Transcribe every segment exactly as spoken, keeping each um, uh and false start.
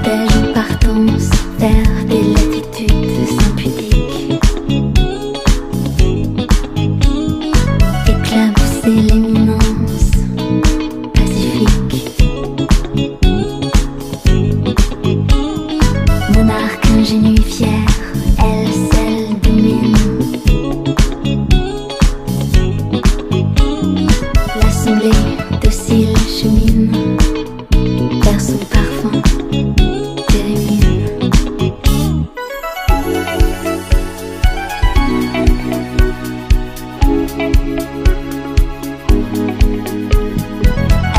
Belle partance vers des latitudes impudiques. Éclaboussez l'éminence pacifique. Monarque ingénue, fière, elle seule domine. L'assemblée docile chemine vers son parfum térémine.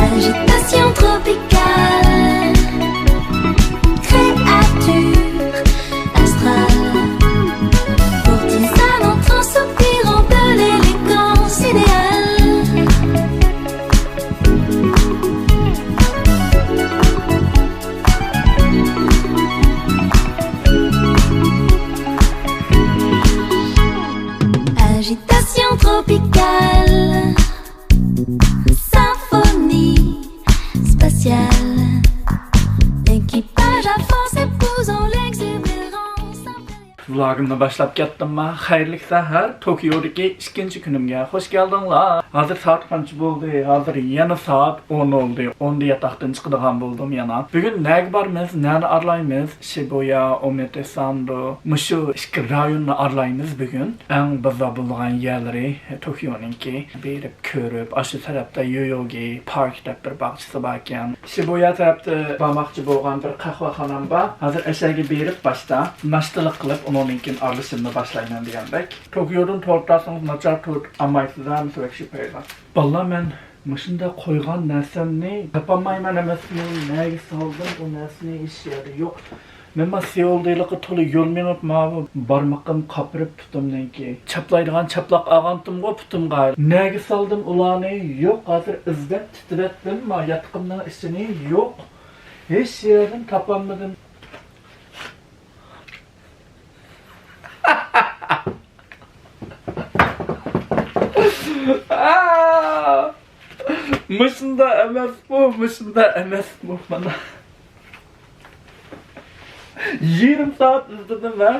Agitation tropicale, créature astrale, courtisane en transe, soupirant de l'élégance idéale. Agitation tropicale, symphonie spatiale. L'équipage avance, épousant l'exubérance impériale. ۋىلاگىمنى باشلاپ كەتتىمما؟ خەيرلىك سەھەر، توكيودىكى ئىككىنچى كۈنۈمگە خۇش كەلدىڭلار. ھازىر سائەت قانچە بولدى؟ ھازىر يەنە سائەت ئون بولدى. ئوندا ياتاقتىن چىقىدىغان بولدۇم يەنە. بۈگۈن نەگە بارىمىز؟ نەنى ئارىلايمىز؟ شىبۇيا، ئومېتېساندو، مۇشۇ ئىككى رايوننى ئارىلايمىز بۈگۈن. ئەڭ بىزار بولىدىغان يەرلىرى توكيونىڭكى. بېرىپ كۆرۈپ، ئاشۇ تەرەپتە يويوگى پارك دەپ بىر باغچىسى باركەن. شىبۇيا تەرەپتە بارماقچى بولغان بىر قەھۋەخانام بار. ھازىر ئەشەگە بېرىپ باشتا ناشتىلىق قىلىپ، ئۇنىڭدىن كېيىن ئارىلىشىمنى باشلايمەن دېگەندەك. توكيودىن تورت ئالسىڭىز ناچار تورت ئالمايسىز ھە، مۇشۇ شىبۇيادا. بالىلار، مەن مۇشۇنداق قويغان نەرسەمنى تاپالمايمەن ئەمەسمۇ، نەگە سالدىم ئۇ نەرسىنى، ھېچ يەردە يوق. مەن ما سېئۇلدا ھېلىقى تولا يول مېڭىپ، ماۋۇ بارمىقىم قاپىرىپ پۇتۇمنىڭكى. چاپلايدىغان چاپلاق ئالغانتىمغۇ پۇتۇمغا. نەگە سالدىم ئۇلارنى؟ يوق، ھازىر ئىزدەپ تىترەتتىم، ما ياتىقىمنىڭ ئىچىنى، يوق. ھېچ يەردىن تاپالمىدىم. مۇشۇنداق ئەمەسمۇ، مۇشۇنداق ئەمەسمۇ، مانا. يېرىم سائەت ئىزدىدىم ھە.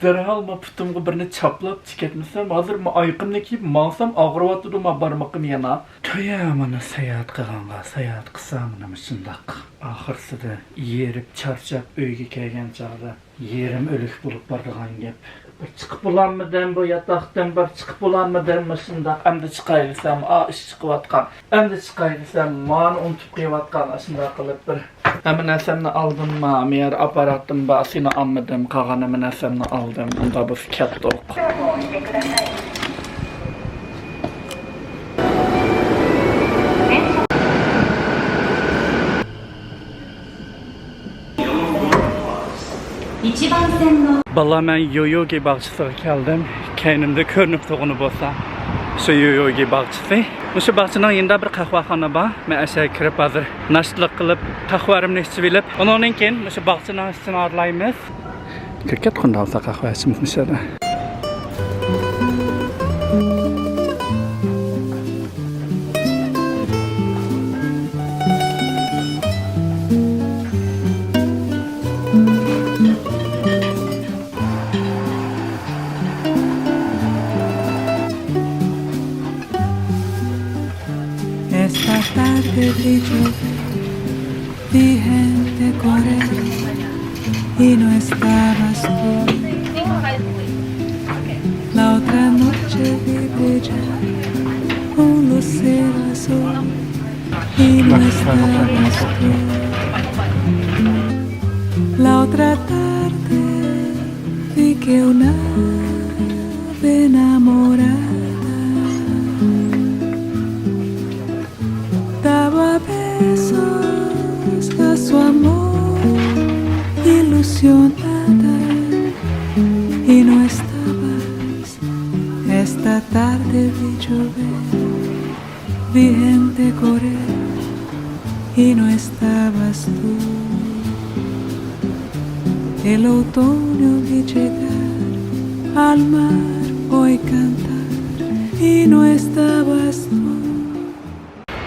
دەرھال ما پۇتۇمغا بىرنى چاپلاپ چىكەتمىسەم، ھازىر ما ئايىقىمنى كىيىپ ماڭسام ئاغرىۋاتىدۇ ما بارمىقىم يەنە. تۆيە مانا ساياھەت قىلغانغا، ساياھەت قىلسا مانا مۇشۇنداق. ئاخىرسىدا يېرىپ چارچاپ ئۆيگە كەلگەن چاغدا يېرىم ئۆلۈك بولۇپ بارىدىغان گەپ. بىر چىقىپ بولالمىدىم بۇ ياتاقتىن، بىر چىقىپ بولالمىدىم مۇشۇنداق. ئەمدى چىقاي دېسەم، ئا، ئىش چىقىۋاتقان. ئەمدى چىقاي دېسەم، مانى ئۇنتۇپ قېلىۋاتقان. ئاشۇنداق قىلىپ بىر ھەممە نەرسەمنى ئالدىم، ما، مېيەر ئاپپاراتىم بار، سېنى ئالمىدىم، قالغان ھەممە نەرسەمنى ئالدىم. ئۇنداق بولسا كەتتۇق. بالىلار، مەن يويوگى باغچىسىغا كەلدىم. كەينىمدە كۆرۈنۈپ تۇرغىنى بولسا، شۇ يويوگى باغچىسى. مۇشۇ باغچىنىڭ يېنىدا بىر قەھۋەخانا بار. مەن ئەشەگە كىرىپ، ھازىر ناشتىلىق قىلىپ، قەھۋەمنى ئىچىۋېلىپ، ئۇنىڭدىن كېيىن مۇشۇ باغچىنىڭ ئىچىنى ئارىلايمىز. كىرىپ كەتكىن، داۋاملىق قەھۋە ئىچىمىز مۇشۇ يەردە. Esta tarde vi llover, vi gente correr y no estabas tú. La otra noche vi brillar un lucero azul y no estabas tú. La otra tarde vi que una ave enamorada daba besos a su amor ilusionada y no estabas. Esta tarde vi llover, vi gente correr y no estabas tú. El otoño vi llegar al mar hoy cantar y no estabas tú.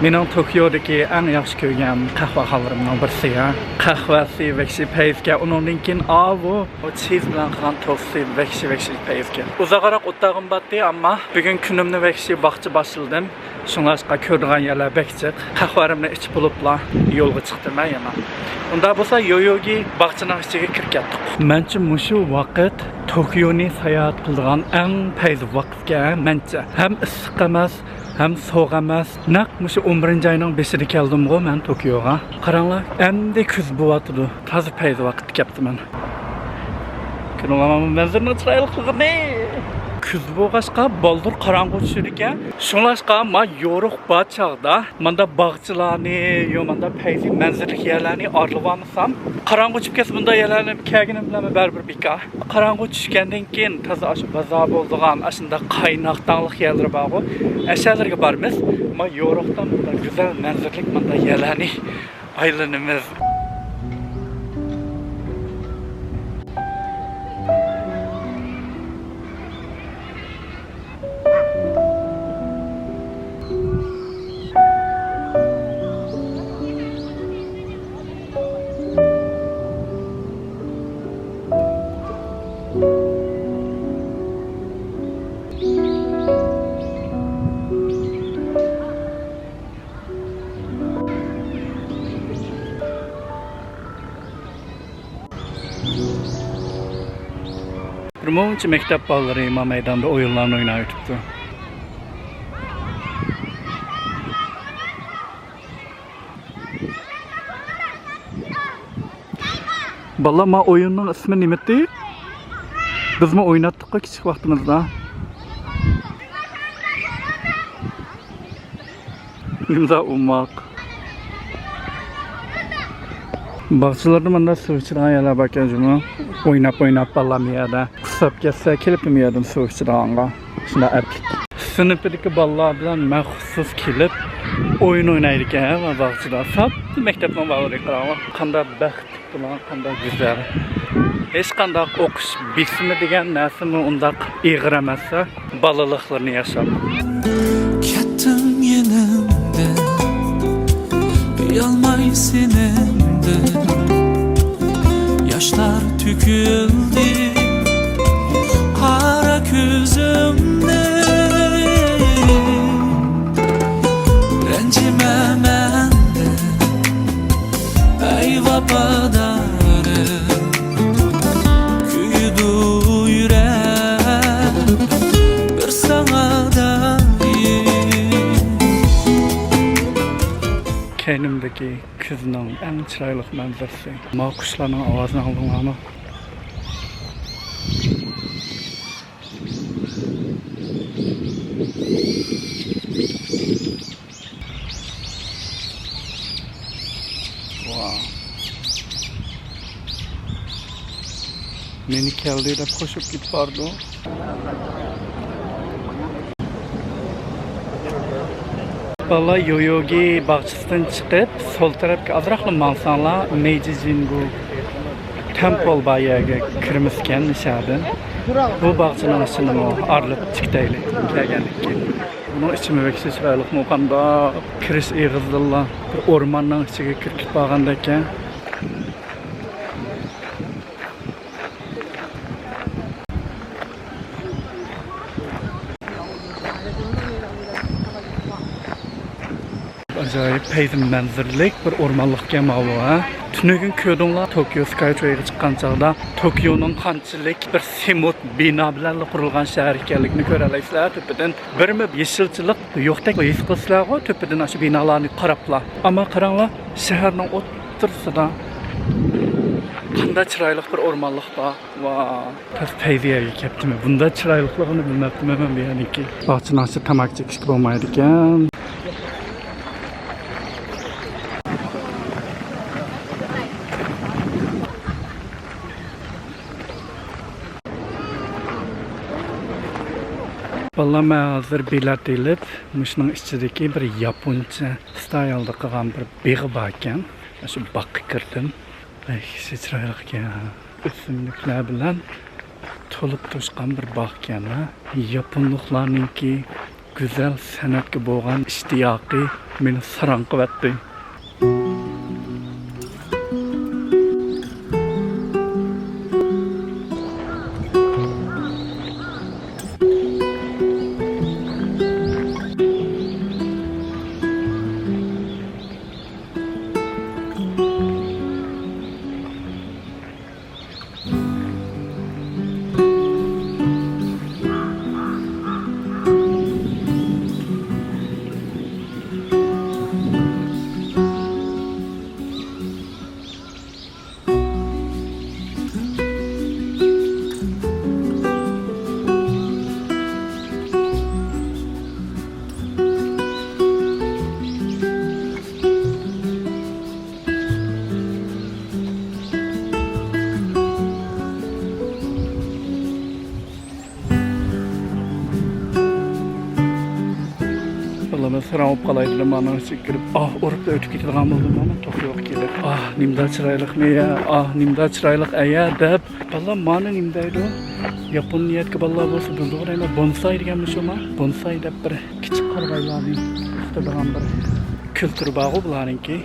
مېنىڭ توكيودىكى ئەڭ ياخشى كۆرگەن قەھۋەخانىلىرىمنىڭ بىرسى يا. قەھۋەسى ۋەھشىي پەيزكەن، ئۇنىڭدىن كېيىن ئاۋۇ، ئۇ چىز بىلەن قىلغان توستى ۋەھشىي، ۋەھشىي پەيزكەن. ئۇزاقراق ئولتۇرغۇم بارتتى، ئەمما بۈگۈن كۈنۈمنى ۋەھشىي باقچى باشلىدىم. شۇڭلاشقا كۆرىدىغان يەرلەر بەك جىق. قەھۋەلىرىمنى ئىچىپ بولۇپلا يولغا چىقتىم مەن يەنە. ئۇنداق بولسا يويوگى باغچىنىڭ ئىچىگە كىرىپ كەتتۇق. مەنچە مۇشۇ ۋاقىت توكيونى ساياھەت قىلىدىغان ئەڭ پەيزى ۋاقىتكەن مەنچە. ھەم ئىسسىق ئەمەس، ھەم سوغۇق ئەمەس. نەق مۇشۇ ئون بىرىنچى ئاينىڭ بېشىدا كەلدىمغۇ مەن توكيوغا. قاراڭلار، ئەمدى كۈز بوۋاتىدۇ. تازا پەيزى ۋاقىتتا كەپتىمەن. كۆرۈڭلارمۇ مەنزىرىنىڭ چىرايلىقلىقىنى. كۈز بولغاچقا بالدۇر قاراڭغۇ چۈشىدىكەن. شۇڭلاشقا ما يورۇق بار چاغدا ماندا باغچىلارنى، يا ماندا پەيزى مەنزىرىلىك يەرلەرنى ئارىلىۋالمىسام، قاراڭغۇ چۈشۈپ كەتسە بۇنداق يەرلەرنى كەلگىنىم بىلەنمۇ بەرىبىر بىكار. قاراڭغۇ چۈشكەندىن كېيىن تازا ئاشۇ بازار بولىدىغان، ئاشۇنداق قايناق تاڭلىق يەرلىرى بارغۇ، ئەشەلىرىگە بارىمىز. ما يورۇقتا مۇنداق گۈزەل مەنزىرىلىك مۇنداق يەرلەرنى ئايلىنىمىز. بىر مۇنچە مەكتەپ بالىلىرى ما مەيداندا ئويۇنلارنى ئويناۋېتىپتۇ. بالىلار، ما ئويۇننىڭ ئىسمى نېمىتى؟ بىزمۇ ئويناتتۇققۇ كىچىك ۋاقتىمىزدا. نېمىدا ئوماق. باغچىلاردا مۇنداق سۇ ئىچىدىغان يەرلەر باركەن جۇمۇ. ئويناپ، ئويناپ بالىلار بۇ يەردە. قۇسساپ كەتسە كېلىپ بۇ يەردىن سۇ ئىچىدىغانغا. شۇنداق ئەپلىك. سىنىپىدىكى بالىلار بىلەن مەخسۇس كېلىپ ئويۇن ئوينايدىكەن ھە، باغچىدا. ساپ مەكتەپنىڭ بالىلىرى، قاراڭلار. قانداق بەخت. بۇلار قانداق گۈزەل. ھېچقانداق ئوقۇش بېسىمى دېگەن نەرسىمۇ ئۇنداق ئېغىر ئەمەس، بالىلىقلىرىنى ياشاپ. كەتتىڭ يېنىمدىن، ئۇيالماي سېنىڭدىن. ياشلار تۆكۈلدى قارا كۆزۈمدىن. رەنجىمە مەندىن، ئەي ۋاپادارىم، كۆيىدۇ يۈرەك بىر ساڭا دائىم. كەينىمدىكى كۈزنىڭ ئەڭ چىرايلىق مەنزىرىسى. ما قۇشلارنىڭ ئاۋازىنى ئاڭلىدىڭلارمۇ؟ ۋاۋ. مېنى كەلدى دەپ قوشۇپ كېتىپ بارىدۇ. بالىلار، يويوگى باغچىسىدىن چىقىپ، سول تەرەپكە ئازراقلا ماڭساڭلار، مېيجىجىنگۇ تېمپل بار يەرگە كىرىمىزكەن شەھەردىن. بۇ باغچىنىڭ ئىچىنىمۇ ئارىلىپ چىقىتەيلى، كەلگەندىن كېيىن. بۇنىڭ ئىچىمۇ بەك چىرايلىقمۇ، قانداق كىرىش ئېغىزىدىنلا بىر ئورماننىڭ ئىچىگە كىرىپ كېتىپ قالغاندەككەن. ئاجايىپ پەيزى مەنزىرىلىك بىر ئورمانلىقكەن ماۋۇ، ھە؟ تۈنۈگۈن كۆردۈڭلار، توكيو سكايترېيغا چىققان چاغدا توكيونىڭ قانچىلىك بىر سېمونت بىنا بىلەنلا قۇرۇلغان شەھەر ئىكەنلىكىنى كۆرەلەيسىلەر. تۆپىدىن بىرمۇ يېشىلچىلىق يوقتەك ھېس قىلىسىلەرغۇ، تۆپىدىن ئاشۇ بىنالارنى قاراپلا. ئەمما قاراڭلار، شەھەرنىڭ ئوتتۇرىسىدا قانداق چىرايلىق بىر ئورمانلىق بار. ۋاي، تاس پەيزى يەرگە كەپتىمەن. بۇنداق چىرايلىقلىقىنى بىلمەپتىمەن مەن بۇ يەرنىڭكى. باغچىنىڭ ئىچىدە تاماكا چېكىشكە بولمايدىكەن. بالىلار، مەن ھازىر بېلەت ئېلىپ، مۇشۇنىڭ ئىچىدىكى بىر ياپونچە ستايلدا قىلغان بىر بېغى باركەن. شۇ باغقا كىردىم. بەك چىرايلىقكەن. ئۆسۈملۈكلەر بىلەن تولۇپ توشقان بىر باغكەن، ھە. ياپونلۇقلارنىڭكى گۈزەل سەنئەتكە بولغان ئىشتىياقى مېنى ساراڭ قىلىۋەتتى. بالىلار، مەن ساراڭ بولۇپ قالاي دېدىم، مانا ئىچىگە كىرىپ، ئاھ ئۇرۇپ ئۆتۈپ كېتىدىغان بولدۇم، مانا توخۇ يوق كېلىپ. ئاھ، نېمىنداق چىرايلىق مېيە، ئاھ، نېمىنداق چىرايلىق ئەيە دەپ. بالىلار، مانا نېمە دەيدۇ؟ ياپونىيەدىكى بالىلار بولسا بىلىدۇ دەيمەن، بونساي دېگەن مۇشۇما. بونساي دەپ بىر كىچىك قارىغايلارنى ئۆستۈرىدىغان بىر كۈلتۈرى بارغۇ بۇلارنىڭكى.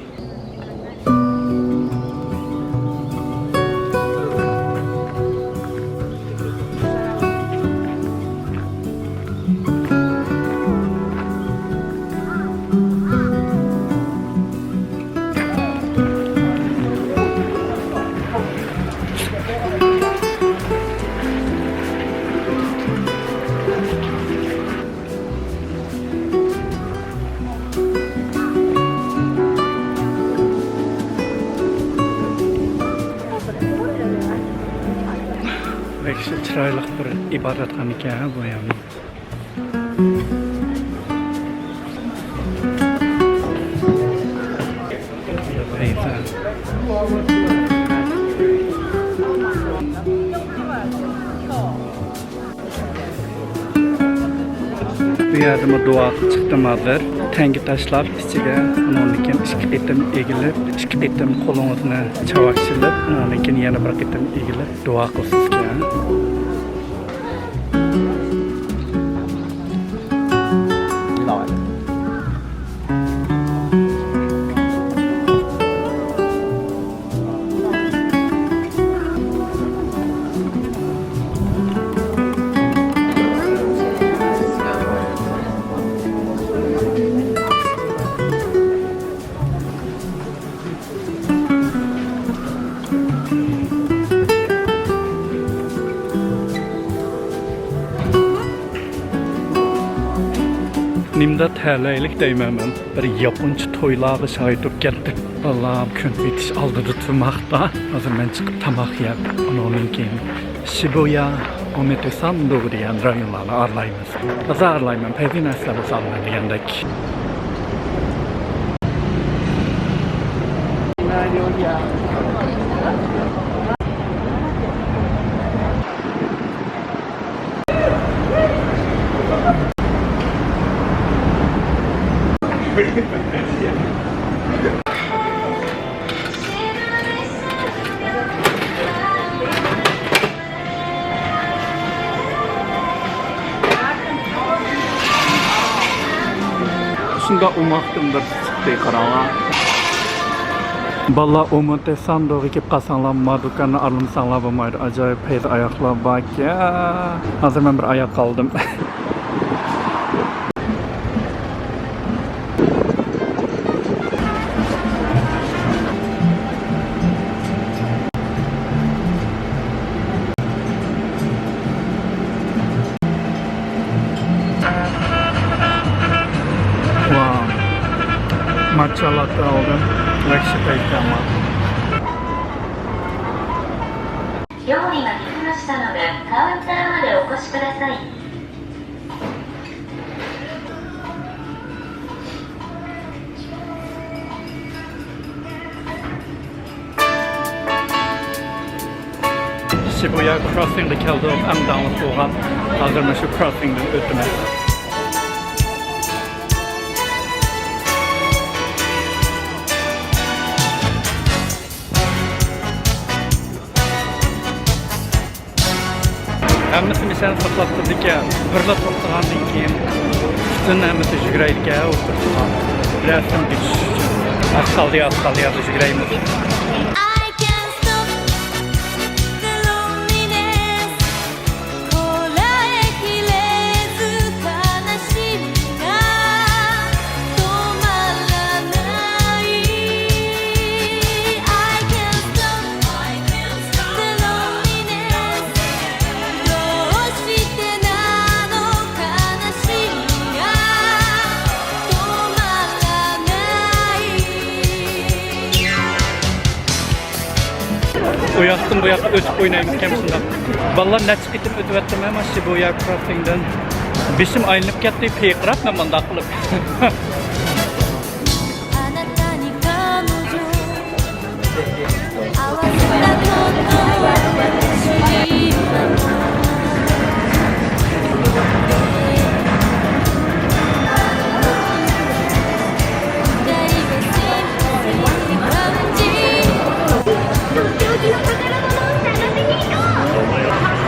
بەك چىرايلىق بىر ئىبادەتخانا ئىكەن بۇ يەرمۇ. بۇ يەردىمۇ دۇئا قىلىپ چىقتىم ھازىر. تەڭگە تاشلاپ ئىچىگە، ئۇنىڭدىن كېيىن ئىككى قېتىم ئېگىلىپ، ئىككى قېتىم قولىڭىزنى چاۋاك سېلىپ، ئۇنىڭدىن كېيىن يەنە بىر قېتىم ئېگىلىپ دۇئا قىلىسىزكەن. نېمىدا تەلەيلىك دەيمەن مەن. بىر ياپونچە تويلارغا شاھىت بولۇپ كەتتىم. بالام كۈن پېتىش ئالدىدا تۇرماقتا. ھازىر مەن چىقىپ تاماق يەپ، ئۇنىڭدىن كېيىن شىبۇيا، ئومېتېساندو دېگەن رايونلارنى ئارىلايمىز. بازارلايمەن، پەيزى نەرسىلەر بولسا ئالىمەن دېگەندەك. شۇنداق ئوماقتىن بىر چىقتى، قاراڭلار. بالىلار، ئومېتېساندوغا كېلىپ قالساڭلار، ما دۇكاننى ئارىلىمىساڭلار بولمايدۇ. ئاجايىپ پەيزى ئاياغلار باركەن. ھازىر مەن بىر ئاياغ ئالدىم. ۋاۋ. ماتچا لاتتە ئالدىم. ۋەھشىي پەيزى ئەمما. 料理ができましたので、カウンターまでお越しください。 شىبۇيا كروسسىڭغا كەلدۇق، ئەڭ داڭلىق بولغان. ھازىر مانا شۇ كروسسىڭدىن ئۆتىمەن. ھەممىسى مىشەن ساقلاپ تۇرىدىكەن. بىرلا توختىغاندىن كېيىن، بىزنى ھەممىسى يۈگۈرەيلىكەن، ئولتۇرۇپ قالدى. بىر ھەپتىنى بېكىتىش ئۈچۈن. ئاز قالدى، ئاز قالدى، ھازىر يۈگۈرەيمىز. I can't stop the loneliness. こらえきれず悲しみが止まらない。 I can't stop the loneliness. どうしてなの悲しみが止まらない。 ئۇ ياقتىن بۇ ياققا ئۆتۈپ ئوينايمىزكەن شۇنداق. بالىلار، نەچچە قېتىم ئۆتۈۋەتتىم مەن مانا شىبۇيا كروسسىڭدىن. بېشىم ئايلىنىپ كەتتى، پىرقىراپ مەن مۇنداق قىلىپ.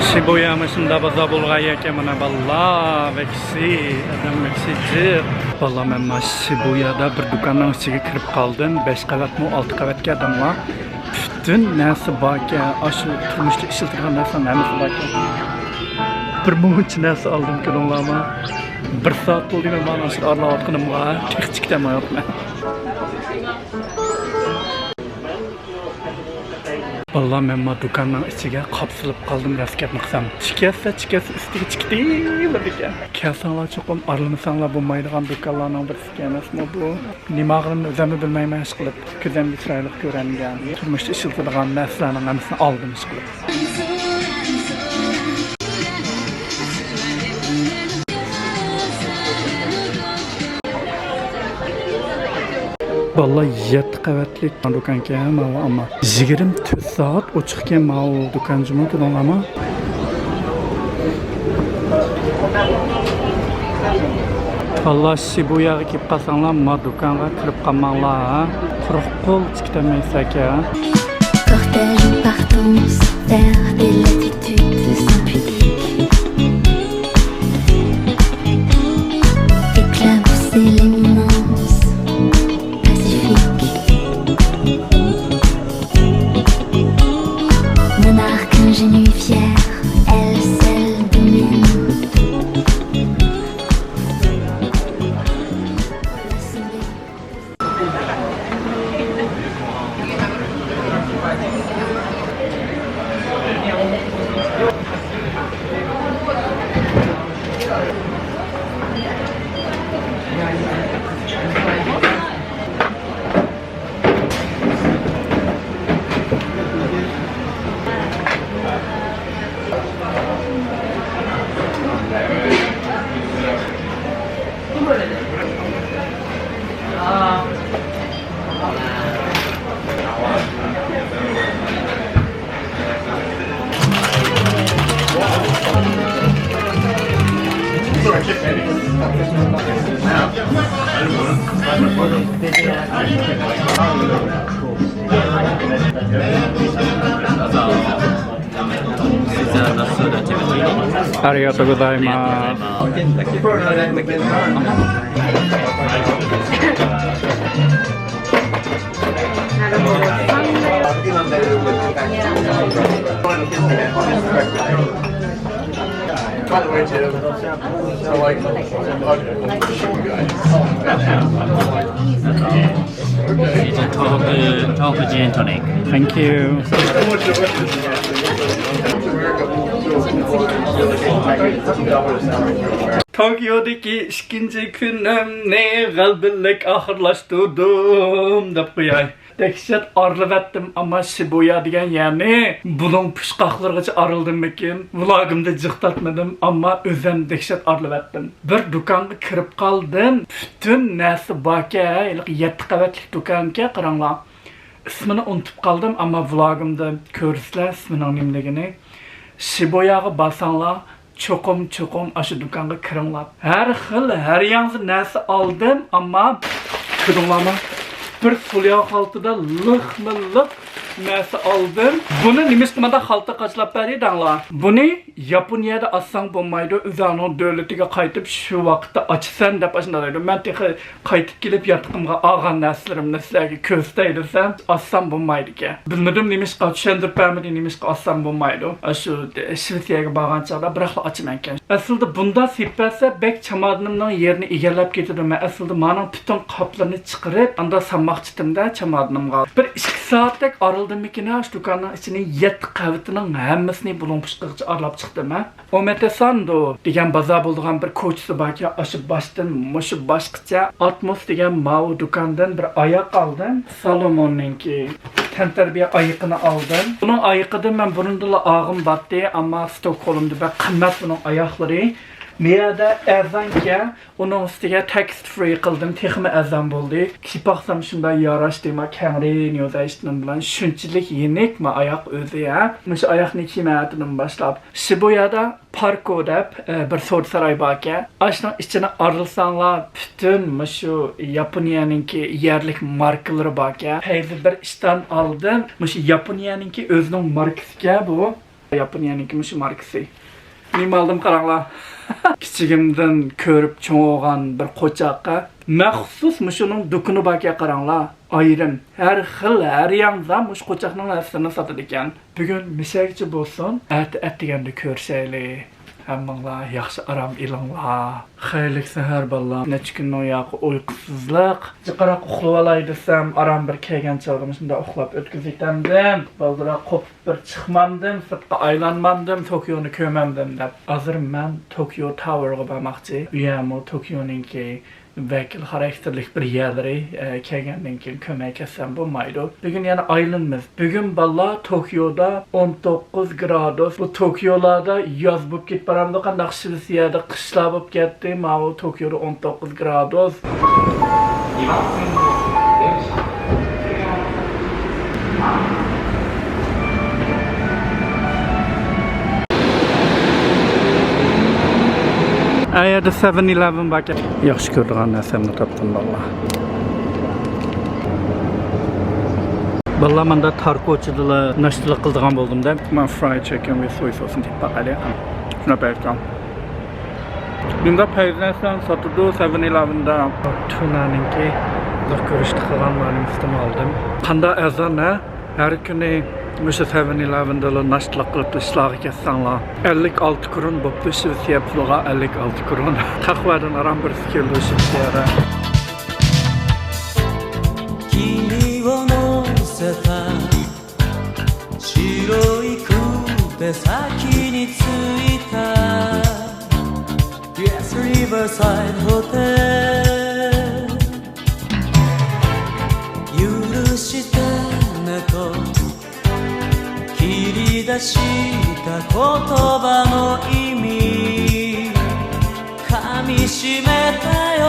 شىبۇيا مۇشۇنداق بازار بولغان يەركەن مانا بالىلار. ۋەكسى، ئادەم ۋەكسى جىق. بالىلار، مەن مانا شىبۇيادا بىر دۇكاننىڭ ئىچىگە كىرىپ قالدىم. بەش قەۋەتمۇ، ئالتە قەۋەتكەن ئادەملەر. پۈتۈن نەرسە باركەن، ئاشۇ تۇرمۇشتا ئىشلىتىدىغان نەرسىنىڭ ھەممىسى باركەن. بىر مۇنچە نەرسە ئالدىم، كۆرۈڭلارما. بىر سائەت بولدى مەن مانا شۇ ئارىلاۋاتقىنىمغا، تېخىچە كېتەلمەيۋاتىمەن. بالىلار، مەن ما دۇكاننىڭ ئىچىگە قاپسىلىپ قالدىم، راست گەپنى قىلسام. چىكەتسە، چىكەتسە ئۈستىگە چىكىتى بېرىدىكەن. كەلسەڭلار چوقۇم ئارىلىمىساڭلار بولمايدىغان دۇكانلارنىڭ بىرسى ئەمەسمۇ بۇ؟ نېمە قىلىمەن ئۆزۈممۇ بىلمەيمەن ئىشقىلىپ. كۆزۈمگە چىرايلىق كۆرۈنگەن، تۇرمۇشتا ئىشلىتىدىغان نەرسىلەرنىڭ ھەممىسىنى ئالدىم ئىشقىلىپ. بالىلار، يەتتە قەۋەتلىك دۇكانكەن ماۋۇ، ئەمما يىگىرمە تۆت سائەت ئوچۇقكەن ماۋۇ دۇكان جۇمۇ، كۆرۈڭلارما. بالىلار، شىبۇياغا كېلىپ قالساڭلار، ما دۇكانغا كىرىپ قالماڭلار، ھە؟ قۇرۇق قول چىقىپ كېتەلمەيسىز ئەكە. Cortège ou partance vers des latitudes impudiques. Éclaboussez l'éminence pacifique. Monarque ingénue et fière, elle seule domine. It's a Tohoku, Tohoku gin and tonic. Thank you. توكيودىكى ئىككىنچى كۈنۈمنى غەلىبىلىك ئاخىرلاشتۇردۇم دەپ قوياي. دەھشەت ئارىلىۋەتتىم، ئەمما شىبۇيا دېگەن يەرنى بۇلۇڭ پۇچقاقلىرىغىچە ئارىلىدىممىكىن؟ ۋلوگىمدا جىق تارتمىدىم، ئەمما ئۆزۈم دەھشەت ئارىلىۋەتتىم. بىر دۇكانغا كىرىپ قالدىم، پۈتۈن نەرسە باركەن، ھېلىقى يەتتە قەۋەتلىك دۇكانكەن، قاراڭلار. ئىسمىنى ئۇنتۇپ قالدىم، ئەمما ۋلوگىمدا كۆرىسىلەر ئىسمىنىڭ نېمىلىكىنى. شىبۇياغا بارساڭلار، چوقۇم، چوقۇم ئاشۇ دۇكانغا كىرىڭلار. ھەر خىل، ھەر ياڭزا نەرسە ئالدىم، ئەمما كۆردۈڭلارمۇ؟ بىر فوليا خالتىدا لىقمۇ لىق نەرسە ئالدىم. بۇنى نېمىشقا مانا خالتا قاچىلاپ بەردى دەڭلار؟ بۇنى ياپونىيەدە ئالساڭ بولمايدۇ، ئۆزۈڭنىڭ دۆلىتىگە قايتىپ شۇ ۋاقىتتا ئاچىسەن دەپ ئاشۇنداق دەيدۇ. مەن تېخى قايتىپ كېلىپ ياتىقىمغا ئالغان نەرسىلىرىمنى سىلەرگە كۆرسىتەي دېسەم، ئالسام بولمايدىكەن. بىلمىدىم نېمىشقا، چۈشەندۈرۈپ بەرمىدى نېمىشقا ئالسام بولمايدۇ. ئاشۇ شىۋېتسىيەگە بارغان چاغدا بىراقلا ئاچىمەنكەن. ئەسلىدە بۇنداق سېلىپ بەرسە بەك چامادىنىمنىڭ يېرىنى ئىگىلەپ كېتىدۇ. مەن ئەسلىدە مانىڭ پۈتۈن قاپلىرىنى چىقىرىپ ئاندا سالماقچىتىمدە چامادىنىمغا. بىر ئىككى سائەتتەك ئارىلىدىممىكىن ھە، شۇ دۇكاننىڭ ئىچىنى يەتتە قەۋىتىنىڭ ھەممىسىنى بۇلۇڭ پۇشقىغىچە ئارىلاپ چىقتىم ھە. ئومېتېساندو دېگەن بازار بولىدىغان بىر كوچىسى باركەن، ئاشۇ باشتىن مۇشۇ باشقىچە. ئاتموس دېگەن ماۋۇ دۇكاندىن بىر ئاياق ئالدىم. سالوموننىڭكى تەنتەربىيە ئايىقىنى ئالدىم. بۇنىڭ ئايىقىدىن مەن بۇرۇندىنلا ئالغۇم بارتتى، ئەمما ستوكھولمدا بەك قىممەت بۇنىڭ ئاياقلىرى. مۇ يەردە ئەرزانكەن، ئۇنىڭ ئۈستىگە تېكىست فرى قىلدىم، تېخىمۇ ئەرزان بولدى. كىيىپ باقسام شۇنداق ياراشتى، ما كەڭرى نيوزايشتىن بىلەن شۇنچىلىك يېنىك ما ئاياق ئۆزى ھە. مۇشۇ ئاياقنى كىيمەيۋاتىدىم باشلاپ. شىبۇيادا پاركو دەپ، ئە، بىر سودا ساراي باركەن. ئاشۇنىڭ ئىچىنى ئارىلىساڭلار، پۈتۈن مۇشۇ ياپونىيەنىڭكى يەرلىك ماركىلىرى باركەن. پەيزى بىر ئىشتان ئالدىم. مۇشۇ ياپونىيەنىڭكى ئۆزىنىڭ ماركىسىكەن بۇ. ياپونىيەنىڭكى مۇشۇ ماركىسى. نېمە ئالدىم قاراڭلار. كىچىكىمدىن كۆرۈپ چوڭ بولغان بىر قوچاققا مەخسۇس مۇشۇنىڭ دۇكىنى باركەن قاراڭلار. ئايرىم. ھەر خىل، ھەر ياندا مۇشۇ قوچاقنىڭ ھەرىسىنى ساتىدىكەن. بۈگۈن مىشەگىچە بولسۇن، ئەتە ئەتىگەندە كۆرۈشەيلى. ھەممىڭلار ياخشى ئارام ئېلىڭلار. خەيرلىك سەھەر بالىلار. نەچچە كۈننىڭ ياقى ئۇيقۇسىزلىق. جىقراق ئۇخلىۋالاي دېسەم، ئاران بىر كەلگەن چاغدا مۇشۇنداق ئۇخلاپ ئۆتكۈزۈۋېتەمدىم. بالدۇراق قوپۇپ بىر چىقمامدىم، سىرتقا ئايلانمامدىم، توكيونى كۆرمەمدىم دەپ. ھازىر مەن توكيو تاۋېرغا بارماقچى. ئۇ يەرمۇ توكيونىڭكى ۋەكىل خاراكتېرلىك بىر يەرلىرى، ئە، كەلگەندىن كېيىن كۆرمەي كەتسەم بولمايدۇ. بۈگۈن يەنە ئايلىنىمىز. بۈگۈن بالىلار توكيودا ئون توققۇز گرادۇس. بۇ توكيولاردا ياز بولۇپ كېتىپ بارامدۇ، قانداق شىۋېتسىيەدە قىشلار بولۇپ كەتتى. ماۋۇ توكيودا ئون توققۇز گرادۇس. ئەيەردە سەۋەن ئىلەۋېن باركەن. ياخشى كۆرىدىغان نەرسەمنى تاپتىم بالىلار. بالىلار ماندا تار كوچىدىلا ناشتىلىق قىلىدىغان بولدۇم دە. مەن فرايد چىكېن ۋىز سوي سوسنى تېپىپ باقايلى. شۇنداق بەركەم. بۇنداق پەيزى نەرسىلەرنى ساتىدۇ سەۋەن ئىلەۋېندا. تۇنانىڭكى بىر كۆرۈشتە قىلغان مالىمىستىمۇ ئالدىم. قانداق ئەرزان ھە؟ ھەر كۈنى مۇشۇ سەۋەن ئىلەۋېندىلا ناشتىلىق قىلىپ ئىشلارغا كەتسەڭلار. ئەللىك ئالتە كرون بوپتۇ شىۋېتسىيە پۇلىغا، ئەللىك ئالتە كرون. قەھۋەدىن ئاران بىرسى كېلىدۇ شىۋېتسىيەدە. 君を乗せた白いクーペ先に着いた Yes, Riverside Hotel 許してねと切り出した言葉の意味 かみしめたよ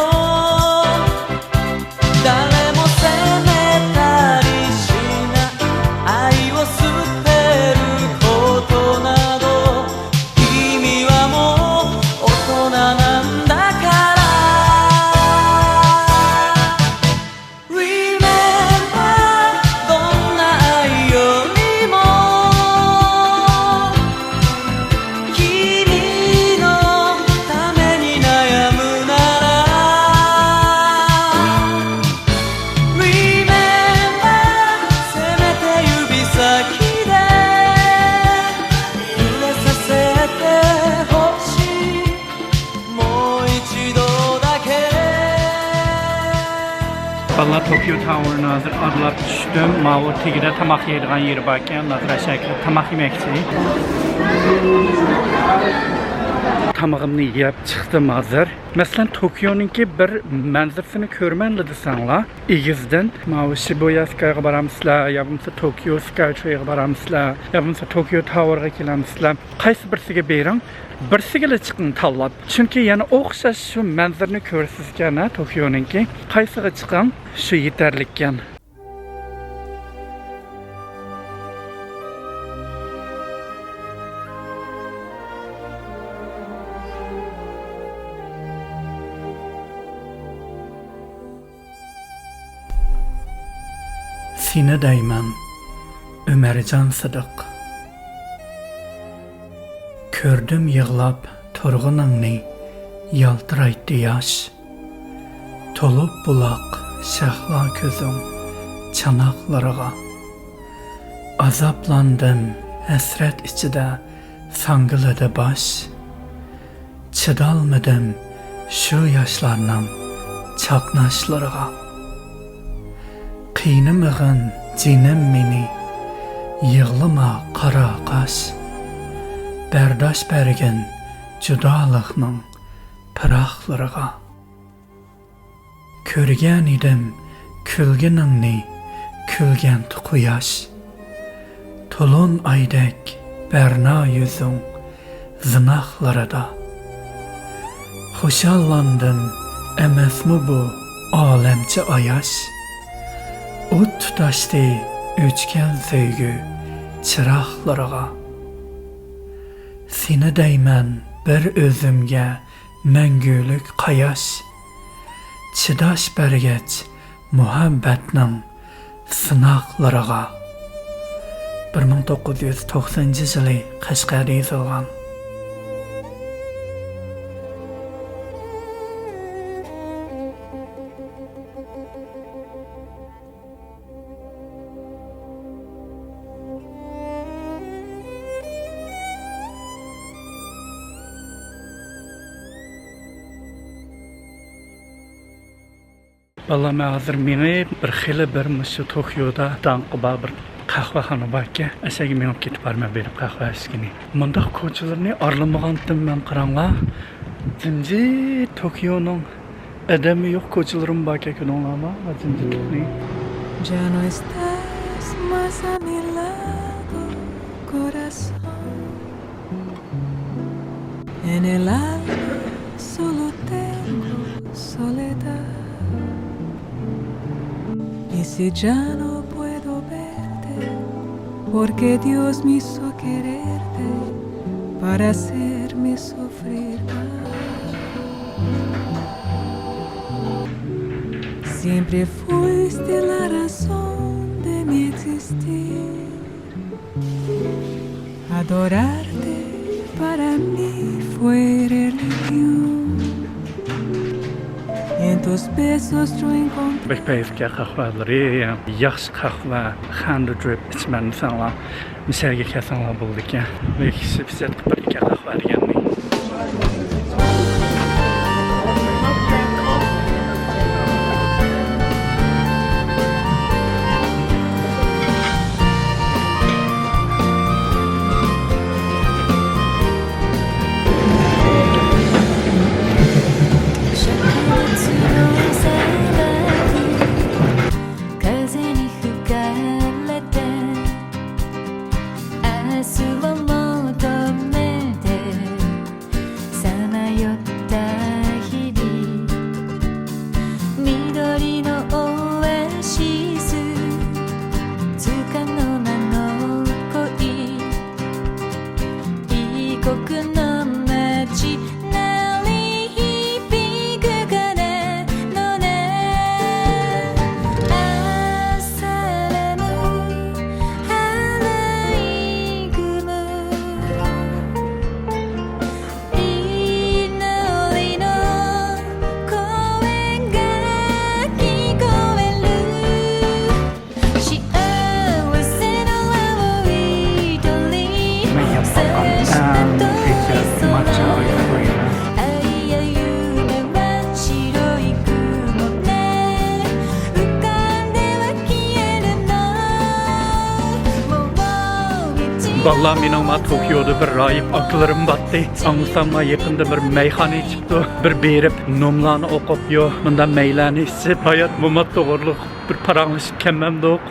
誰も責めたりしない愛を捨てることなど 君はもう大人なんだから Remember どんな愛よりも 君のために悩むなら Remember せめて指先で触れさせてほしい بالىلار، توكيو تاۋېرنى ھازىر ئارىلاپ چۈشتۈم. ماۋۇ تېگىدە تاماق يەيدىغان يېرى باركەن، ھازىر ئاشۇ يەرگە تاماق يېمەكچى. تامىقىمنى يەپ چىقتىم ھازىر. مەسىلەن، توكيونىڭكى بىر مەنزىرىسىنى كۆرمەنلا دېسەڭلار، ئېگىزدىن ماۋۇ شىبۇيا سكايغا بارامسىلەر يا بولمىسا توكيو سكاي ترېيغا بارامسىلەر يا بولمىسا توكيو تاۋېرغا كېلەمسىلەر، قايسى بىرسىگە بېرىڭ، بىرسىگىلا چىقىڭ تاللاپ. چۈنكى يەنە ئوخشاش شۇ مەنزىرىنى كۆرىسىزكەن ھە توكيونىڭكى. قايسىغا چىقىڭ، شۇ يېتەرلىككەن. سېنى دەيمەن، ئۆمەرجان سىدىق. كۆردۈم يىغلاپ تۇرغىنىڭنى، يالتىرايتتى ياش. تولۇپ بۇلاق شەھلا كۆزۈڭ چاناقلىرىغا. ئازابلاندىم ھەسرەت ئىچىدە ساڭگىلىدى باش. چىدالمىدىم شۇ ياشلارنىڭ چاقناشلىرىغا. قىينىمىغىن جېنىم مېنى، يىغلىما قارا قاش. بەرداش بەرگىن جۇدالىقنىڭ پىراقلىرىغا. كۆرگەنىدىم كۈلگىنىڭنى، كۈلگەنتى قۇياش. تولۇن ئايدەك بەرنا يۈزۈڭ زىناقلىرىدا. خۇشاللاندىم ئەمەسمۇ بۇ ئالەمچە ئاياش. ئوت تۇتاشتى ئۆچكەن سۆيگۈ چىراغلىرىغا. سېنى دەيمەن بىر ئۆزۈمگە مەڭگۈلۈك قاياش، چىداش بەرگەچ مۇھەببەتنىڭ سىناقلىرىغا. بىر مىڭ توققۇز يۈز توقسىنىنچى يىلى قەشقەردە يېزىلغان. بالام، ھازىر مېڭىپ، بىر خېلى بىر مۇشۇ توكيودا داڭقى بار بىر قەھۋەخانا باركەن، ئەشەگە مېڭىپ كېتىپ بارىمەن، بېرىپ قەھۋە ئىچكىنى. مۇنداق كوچىلىرىنى ئارىلىمىغانتىم مەن، قاراڭلار. جىمجىت توكيونىڭ ئادەممۇ يوق كوچىلىرىمۇ باركەن، كۆردۈڭلارمۇ؟ جىمجىتلىقنى. Ya no estás más a mi lado, corazón. En el alma solo tengo soledad. Y si ya no puedo verte, porque Dios me hizo quererte para hacerme sufrir más. Siempre fuiste la razón de mi existir. Adorarte para mí fue religión. En tus besos yo encontré. بەك پەيزىكەن قەھۋەلىرى، ياخشى قەھۋە، خەندە جۇيۇپ ئىچىمەن دېسەڭلار، مۇشۇ يەرگە كەلسەڭلار بولىدىكەن. بەك سۈپىسەت قىلىپ بېرىدىكەن قەھۋە دېگەننى. بالىلار، مېنىڭ ما توكيودا بىر راھىب ئاكىلىرىم باتتى. ئاڭلىسام، ما يېقىندا بىر مەيخانا ئېچىپتۇ. بىر بېرىپ، نوملارنى ئوقۇپ، يو، مۇنداق مەيلەرنى ئىچىپ، ھايات مۇمات توغرۇلۇق بىر پاراڭلىشىپ كەلمەمدۇق.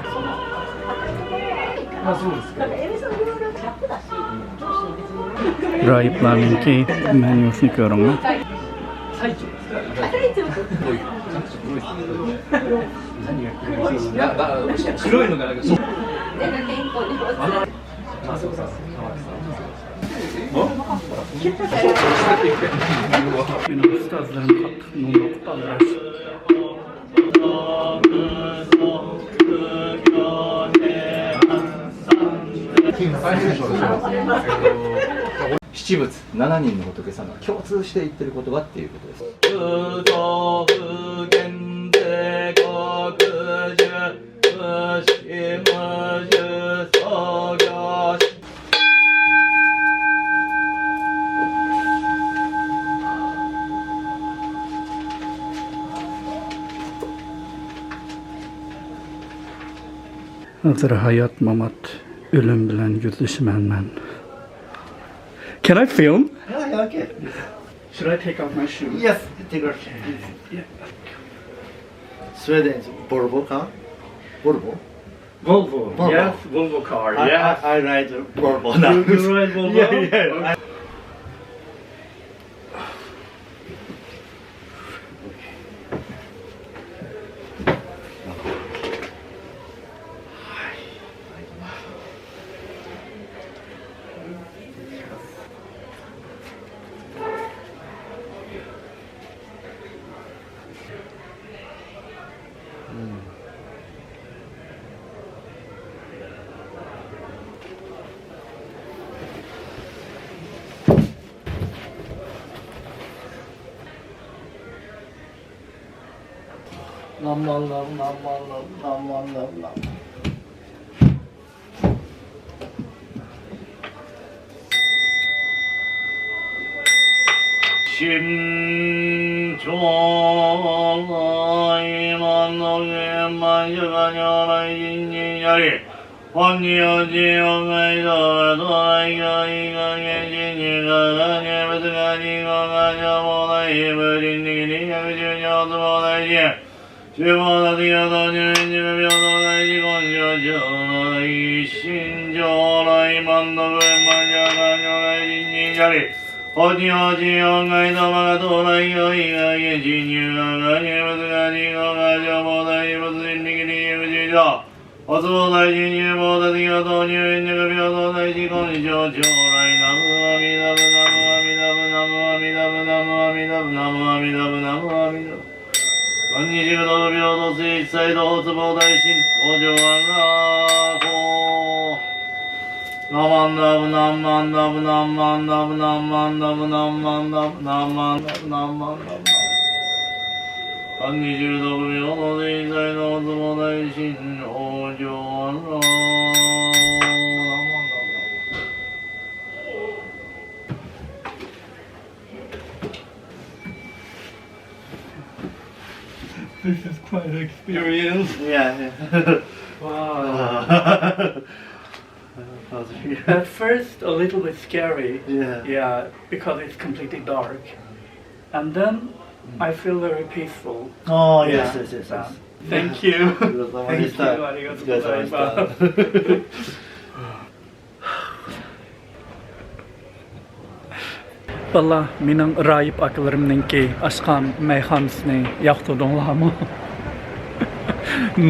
راھىبلارنىڭكى مېنيۇسىنى كۆرۈڭلار. مېنىڭ ئۇستازلىرىم قاتتىق نومۇر قىلىپ ئالدىراش. 七物、七人の仏様、共通して言ってる言葉っていうことです。 ھازىر ھايات-مامات، ئۆلۈم بىلەن يۈزلىشىمەن مەن. Can I film? Yeah, yeah, okay. Should I take off my shoes? Yes, take off. Yeah. Sweden is Volvo car. Volvo. Volvo. Volvo. Yes, Volvo car. I, yes. I, I ride Volvo now. You, you ride Volvo? Yeah, yeah. Okay. This is quite an experience. Yeah, yeah. Wow. How's it feel? At first, a little bit scary. Yeah. Yeah, because it's completely dark. And then I feel very peaceful. Oh, yes, yeah, yes, yes, yes. Thank you. Thank you. باللا، مېنىڭ راھىب ئاكىلىرىمنىڭكى ئاچقان مەيخانىسىنى ياقتۇردۇڭلارمۇ؟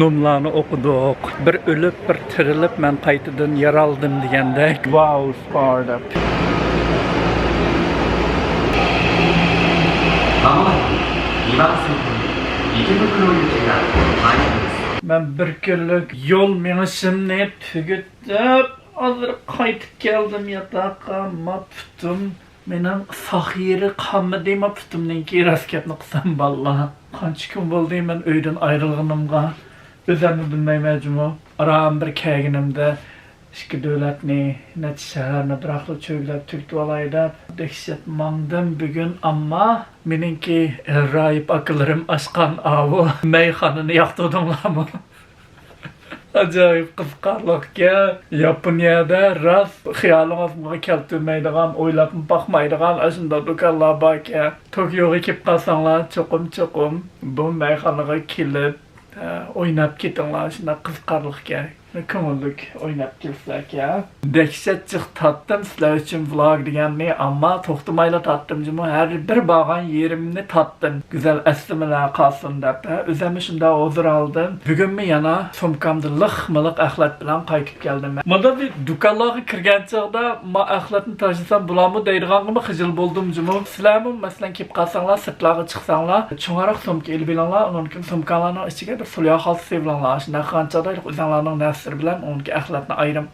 نوملارنى ئوقۇدۇق. بىر ئۆلۈپ، بىر تىرىلىپ، مەن قايتىدىن يارالدىم دېگەندەك. ۋاۋ، سپار دەپ. مەن بىر كۈنلۈك يول مېڭىشىمنى تۈگىتىپ، ھازىر قايتىپ كەلدىم ياتاققا. ما پۇتۇم مېنىڭ ساق يېرى قانمىدى، ما پۇتۇمنىڭكى. راست گەپنى قىلسام، بالىلار، قانچە كۈن بولدى مەن ئۆيدىن ئايرىلغىنىمغا. ئۆزۈممۇ بىلمەيمەن جۇمۇ. ئاران بىر كەلگىنىمدە ئىككى دۆلەتنى، نەچچە شەھەرنى بىراقلا چۆگىلەپ تۈگىتىۋالاي دەپ دەھشەت ماڭدىم بۈگۈن. ئەمما مېنىڭكى راھىب ئاكىلىرىم ئاچقان ئاۋۇ مەيخانىنى ياقتۇردۇڭلارمۇ؟ ئاجايىپ قىزىقارلىقكەن. ياپونىيەدە راست خىيالىڭىزغا كەلتۈرمەيدىغان، ئويلاپمۇ باقمايدىغان ئاشۇنداق دۇكانلار باركەن. توكيوغا كېلىپ قالساڭلار، چوقۇم، چوقۇم بۇ مەيخانىغا كېلىپ، ئە، ئويناپ كېتىڭلار. شۇنداق قىزىقارلىقكەن. كۆڭۈللۈك ئويناپ كېلىسىلەركەن. دەھشەت جىق تارتتىم سىلەر ئۈچۈن ۋلوگ دېگەننى، ئەمما توختىمايلا تارتتىم جۇمۇ. ھەر بىر بارغان يېرىمنى تارتتىم. گۈزەل ئەسلىمىلەر قالسۇن دەپ، ھە، ئۆزۈممۇ شۇنداق ھۇزۇر ئالدىم. بۈگۈنمۇ يەنە سومكامدا لىقمۇ لىق ئەخلەت بىلەن قايتىپ كەلدىم. مۇنداق بىر دۇكانلارغا كىرگەن چاغدا، ما ئەخلەتنى تاشلىسام بولامۇ دەيدىغانغىمۇ خىجىل بولدۇم جۇمۇ. سىلەرمۇ مەسىلەن كېلىپ قالساڭلار، سىرتلارغا چىقساڭلار، چوڭراق سومكا ئېلىپ ئېلىڭلار، ئۇنىڭدىن كېيىن سومكاڭلارنىڭ ئىچىگە بىر سولياۋ خالتا سېلىپ ئېلىڭلار. شۇنداق قىلغان چاغدا ئۆزۈڭلارنىڭ نەرسىلىرى بىلەن ئۇنىڭدىكى ئەخلەتنى ئايرىم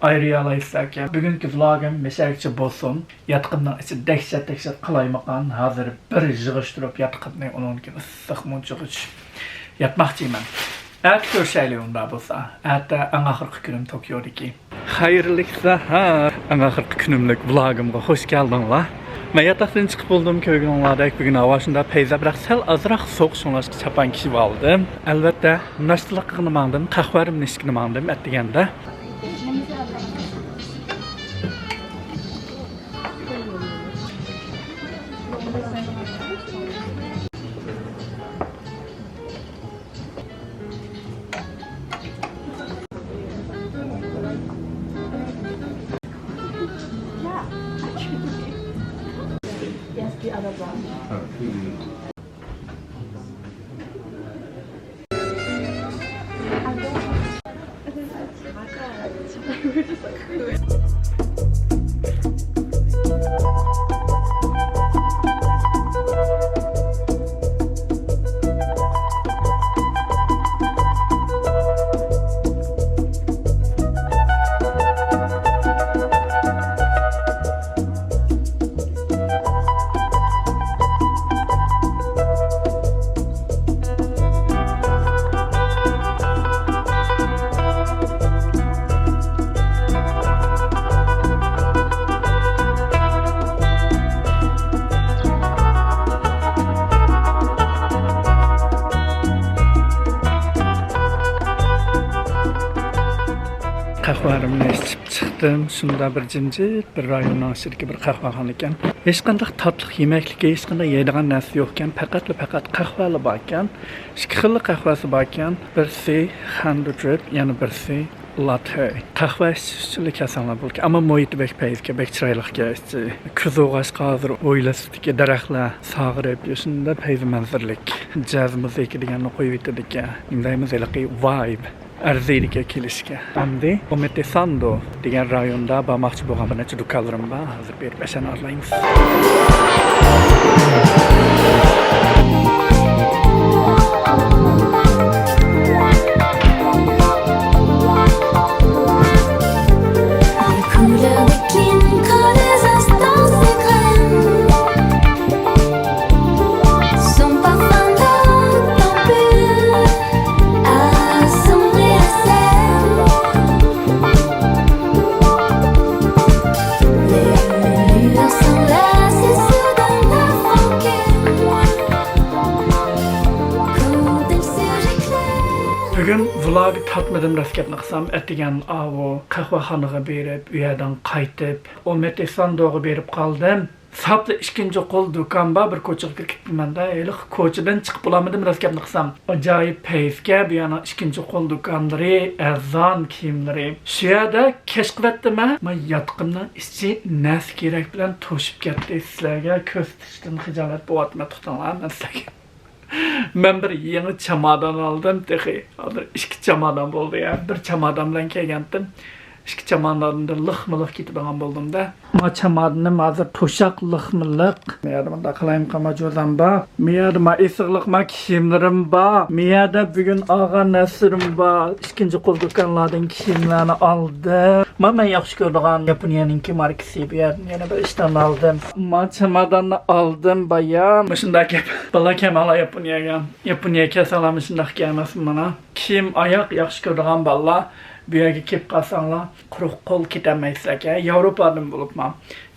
I realize that بۈگۈنكى ۋلوگىم مۇشەگىچە بولسۇن. ياتىقىمنىڭ ئىچى دەھشەت، دەھشەت قالايمىقان. ھازىر بىر يىغىشتۇرۇپ ياتىقىمنى، ئۇنىڭدىن كېيىن ئىسسىق مۇنچىغا چۈشۈپ ياتماقچىمەن. ئەتە كۆرۈشەيلى ئۇنداق بولسا. ئەتە ئەڭ ئاخىرقى كۈنۈم توكيودىكى. خەيرلىك سەھەر. ئەڭ ئاخىرقى كۈنۈملۈك ۋلوگىمغا خوش كەلدىڭلار. مەن ياتاقتىن چىقىپ بولدۇم، كۆرگىنىڭلاردەك بۈگۈن ھاۋا شۇنداق پەيزە، بىراق سەل ئازراق سوغۇق، شۇڭلاشقا چاپان كىيىپ ئالدىم. ئەلۋەتتە، ناشتىلىق قىلغىنىماڭدىن، قەھۋە ئىچكىنىماڭدىن ئەتىگەندە. Yes, the other one. قەھۋەمنى ئىچىپ چىقتىم. شۇنداق بىر جىمجىت بىر رايوننىڭ ئىچىدىكى بىر قەھۋەخانا ئىكەن. ھېچقانداق تاتلىق يېمەكلىكى، ھېچقانداق يەيدىغان نەرسە يوقكەن. پەقەتلا پەقەت قەھۋەلا باركەن. ئىككى خىللا قەھۋەسى باركەن. بىرسى خەندۇ دىرىپ، يەنە بىرسى لاتتې. قەھۋە ئىچىش ئۈچۈنلا كەلسەڭلار بولىدىكەن. ئەمما مۇھىتى بەك پەيزىكەن، بەك چىرايلىقكەن ئىچى. كۈز بولغاچقا ھازىر ھويلىسىدىكى دەرەخلەر ساغىرىپ، شۇنداق پەيزى مەنزىرىلىك. جاز مۇزىكا دېگەننى قويۇۋېتىدىكەن. نېمە دەيمىز، ھېلىقى ۋايب ئەرزىيدىكەن كېلىشكە. ئەمدى ئومېتېساندو دېگەن رايوندا بارماقچى بولغان بىر نەچچە دۇكانلىرىم بار. ھازىر بېرىپ ئاشۇنى ئارىلايمىز. بۈگۈن ۋلوگ تارتمىدىم، راست گەپنى قىلسام. ئەتىگەن ئاۋۇ قەھۋەخانىغا بېرىپ، ئۇ يەردىن قايتىپ، ئومېتېساندوغا بېرىپ قالدىم. ساپلا ئىككىنچى قول دۇكان بار، بىر كوچىغا كىرىپ كېتىپمەن-دە، ھېلىقى كوچىدىن چىقىپ بولالمىدىم، راست گەپنى قىلسام. ئاجايىپ پەيزكەن بۇ يەرنىڭ ئىككىنچى قول دۇكانلىرى، ئەرزان كىيىملىرى. شۇ يەردە كەچ قىلىۋەتتىم-ە، مانا ياتىقىمنىڭ ئىچى نەرسە كېرەك بىلەن توشۇپ كەتتى. سىلەرگە كۆرسىتىشتىن خىجالەت بولۇۋاتىمەن، تۇتۇڭلار، مەن سىلەرگە. مەن بىر يېڭى چامادان ئالدىم تېخى. ھازىر ئىككى چامادان بولدى يا. بىر چامادان بىلەن كەلگەنتىم. ئىككى چاماداندا لىقمۇ لىق كېتىدىغان بولدۇم-دە. ما چامادىنىم ھازىر توشاق لىقمۇ لىق. ما يەردە مۇنداق قالايمىقان جوزام بار. ما يەردە ما ئېسىقلىق، ما كىيىملىرىم بار. ما يەردە بۈگۈن ئالغان نەرسىلىرىم بار. ئىككىنچى قول دۇكانلاردىن كىيىملەرنى ئالدىم. ما مەن ياخشى كۆرىدىغان ياپونىيەنىڭكى ماركىسى، بۇ يەردىن يەنە بىر ئىشتان ئالدىم. ما چاماداننى ئالدىم بايا. مۇشۇنداق گەپ. بالىلار، كەلمەڭلار ياپونىيەگە. ياپونىيەگە كەلسەڭلار مۇشۇنداق گەپ ئەمەسمۇ مانا. كىيىم ئاياق ياخشى كۆرىدىغان بالىلار بۇ يەرگە كېلىپ قالساڭلار، قۇرۇق قول كېتەلمەيسىلەركەن. ياۋروپادىن بولۇپمۇ.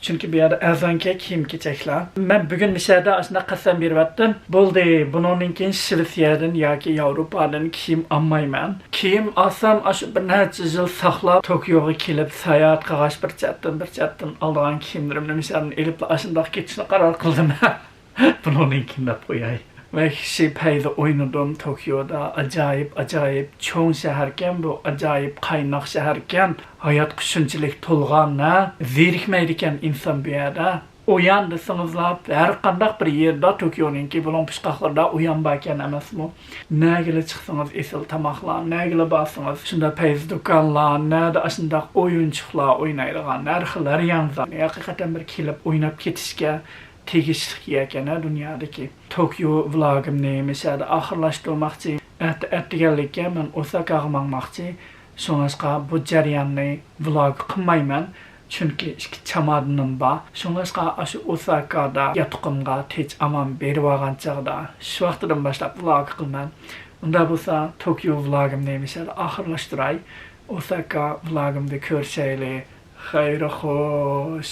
چۈنكى بۇ يەردە ئەرزانكەن كىيىم-كېچەكلەر. مەن بۈگۈن مۇشۇ يەردە ئاشۇنداق قەسەم بېرىۋەتتىم. بولدى، بۇنىڭدىن كېيىن شىۋېتسىيەدىن ياكى ياۋروپادىن كىيىم ئالمايمەن. كىيىم ئالسام، ئاشۇ بىر نەچچە يىل ساقلاپ، توكيوغا كېلىپ ساياھەت قىلغاچ، بىر چەتتىن، بىر چەتتىن ئالىدىغان كىيىملىرىمنى مۇشۇ يەردىن ئېلىپلا ئاشۇنداق كېتىشنى قارار قىلدىم. بۇنىڭدىن كېيىن دەپ قوياي. ۋەھشىي پەيزى ئوينىدىم توكيودا. ئاجايىپ، ئاجايىپ چوڭ شەھەركەن بۇ، ئاجايىپ قايناق شەھەركەن. ھاياتقا شۇنچىلىك تولغان، ھە؟ زېرىكمەيدىكەن ئىنسان بۇ يەردە. ئويان دېسىڭىزلا، ھەر قانداق بىر يېرىدا، توكيونىڭكى بۇلۇڭ پۇچقاقلىرىدا ئويان باركەن ئەمەسمۇ؟ نەگىلا چىقسىڭىز ئېسىل تاماقلار، نەگىلا بارسىڭىز شۇنداق پەيزى دۇكانلار، نەدە ئاشۇنداق ئويۇنچۇقلار ئوينايدىغان، ھەر خىل، ھەر يانزا. ھەقىقەتەن بىر كېلىپ ئويناپ كېتىشكە تېگىشلىك يەركەن ھە دۇنيادىكى. توكيو ۋلوگىمنى مۇشۇ يەردە ئاخىرلاشتۇرماقچى. ئەتە، ئەتىگەنلىككە مەن ئوساكاغا ماڭماقچى. شۇڭلاشقا بۇ جەرياننى ۋلاگ قىلمايمەن، چۈنكى ئىككى چامادىنىم بار. شۇڭلاشقا ئاشۇ ئوساكادا ياتىقىمغا تىنچ ئامان بېرىۋالغان چاغدا، شۇ ۋاقتىدىن باشلاپ ۋلاگ قىلىمەن. ئۇنداق بولسا توكيو ۋلاگىمنى مۇشۇ يەردە ئاخىرلاشتۇراي. ئوساكا ۋلاگىمدا كۆرۈشەيلى. خەير خوش.